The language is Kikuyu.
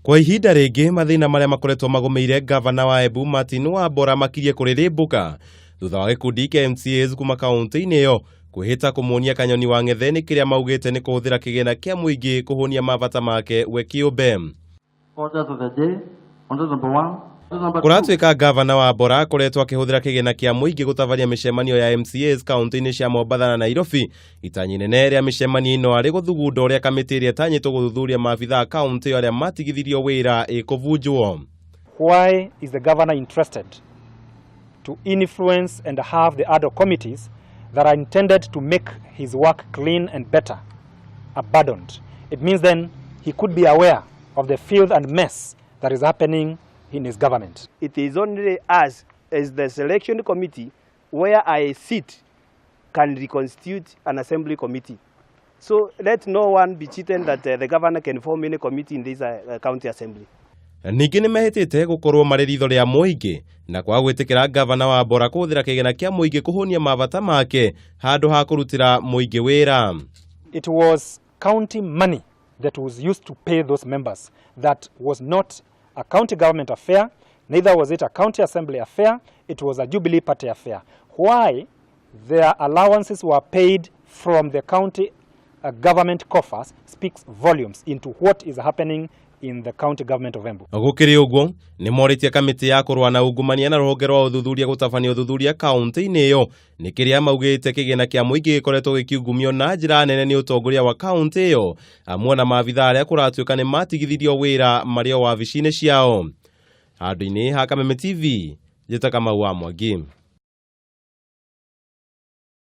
Kwa ihinda rĩngĩ mathĩna marĩa makoretwo magũmĩire ngavana wa Embu Martin Wambora makirie kũrĩrĩmbũka thutha wa gĩkundi kĩa MCAs kuma kaũntĩ-inĩ ĩyo kwĩhĩta kũmuonia kanyoni wa ng'ethe nĩ kĩrĩa maugĩte nĩ kũhũthĩra kĩgĩna kĩa mũingĩ kũhũnia mabata make we kĩũmbe. Orders of the day. Order number one. Order number two. Kũratuĩka ngavana Wambora akoretwo akĩhũthĩra kĩgĩna kĩa mũingĩ gũtabania mĩcemanio ya MCAs kaũntĩ-inĩ cia Mombatha na Nairobi. Itanyi inene rĩa mĩcemanio ĩno arĩ gũthugunda ũrĩa kamĩtĩ ĩrĩa ĩtanyĩtwo gũthuthuria maabitha a kaũntĩ ĩyo arĩa matigithirio wĩra ĩkũbunjwo. Why is the governor interested to influence and have the ad hoc committees that are intended to make his work clean and better abandoned? It means then he could be aware of the filth and mess that is happening in his government. It is only us as the selection committee where I sit can reconstitute an assembly committee. So let no one be cheated that the governor can form any committee in this county assembly. Ningĩ nĩ mehĩtĩte gũkorwo marĩ ritho rĩa mũingĩ na kwaga gwĩtĩkĩra ngavana Wambora kũhũthĩra kĩgĩna kĩa mũingĩ kũhũnia mabata make handũ ha kũrutĩra mũingĩ wĩra. It was county money that was used to pay those members. That was not a county government affair, neither was it a county assembly affair, it was a Jubilee Party affair. Why their allowances were paid from the county government coffers speaks volumes into what is happening in the county government of Embu. Gũkĩrĩ ũguo nĩ morĩtie kamĩtĩ ya kũrũa na ungumania na rũhonge rwa ũthuthuria gũtabania ũthuthuria kaũntĩ-inĩ ĩyo nĩ kĩrĩa maugĩte kĩgĩna kĩa mũingĩ gĩkoretwo gĩkiungumio na njĩra nene nĩ ũtongoria wa kaũntĩ ĩyo amwe na maabitha arĩa kũratuĩka nĩ matigithirio wĩra marĩ o wabici-inĩ ciao. Handũ-inĩ ha Kameme TV, njĩta Kamau wa Mwangi.